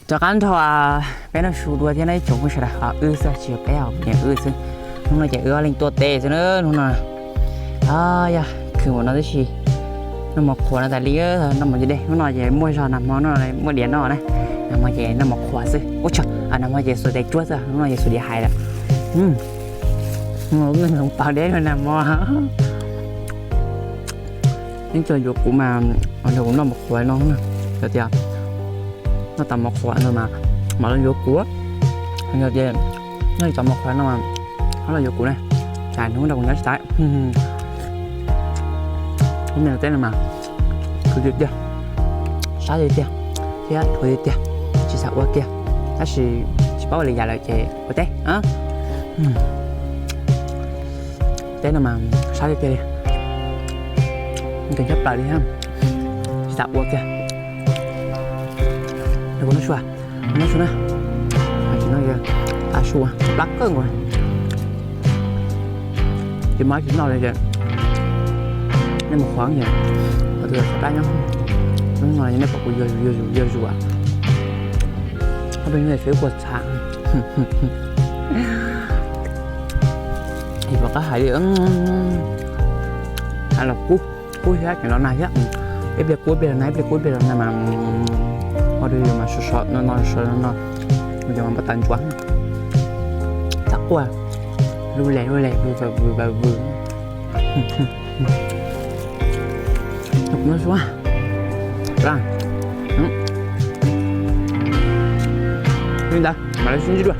Rov qab nrog peb noj su dua thiab na ib tsoom phooj ywg sawv daws, wb xwb tsis yog peb, kuv niam wb xwb. Hnub no ces wb ob leeg tuaj teb xwb na hnub no. Yog khwv npaum no tib si, noj mov qhuav no tas li, noj mov cov dej. Hnub no ces muaj zog nag hmo no muaj diav noj na, nag hmo ces noj mov qhuav xwb. Ub tsaug, nag hmo ces xuas tes tsuab xwb, hnub no ces xuas diav hais lawm. Hnub no wb mus pab deb rau nag hmo. Neb cov yuav kuv mas, nrog kuv noj mov qhuav no, yog tias noj tau mov qhuav no mas mam los yuav kuv, yog tias noj tsis tau mov qhuav no mas ho los yuav kuv na, tsam hnub nrog kuv nyob tsis tau. Lub me no teb no mas khwv tiag tiag, sab tiag tiag, thiab dhuav tiag tiag, tsis xav ua kiag, tab sis tsis paub ua li cas lawm ces ua teb. Teb no mas sab tiag tiag li, nkees tshaj plaws li, tsis xav ua kiag. Nrog kuv noj su, noj su na, tsis noj, tav su plab kawg nkaus. Ces mas tsis noj li ces nej mus qhuav ces, qhov twg txhav plab nyob, hnub no nej pom kuv yuag zus yuag zus, ob peb hnub no xwb kuj txhav. Pom qab hais li, hais los kub, kub thiab tseem los nag thiab. Ib pliag kub ib pliag los nag, ib pliag kub ib pliag los nag mas, ua rau yus mas sov sov no no sov no no, yus mas npau taws ntsuav. Txav quaj, lub les lub les vws vws vws vws. Li ntawd, mam li sib ntsib dua.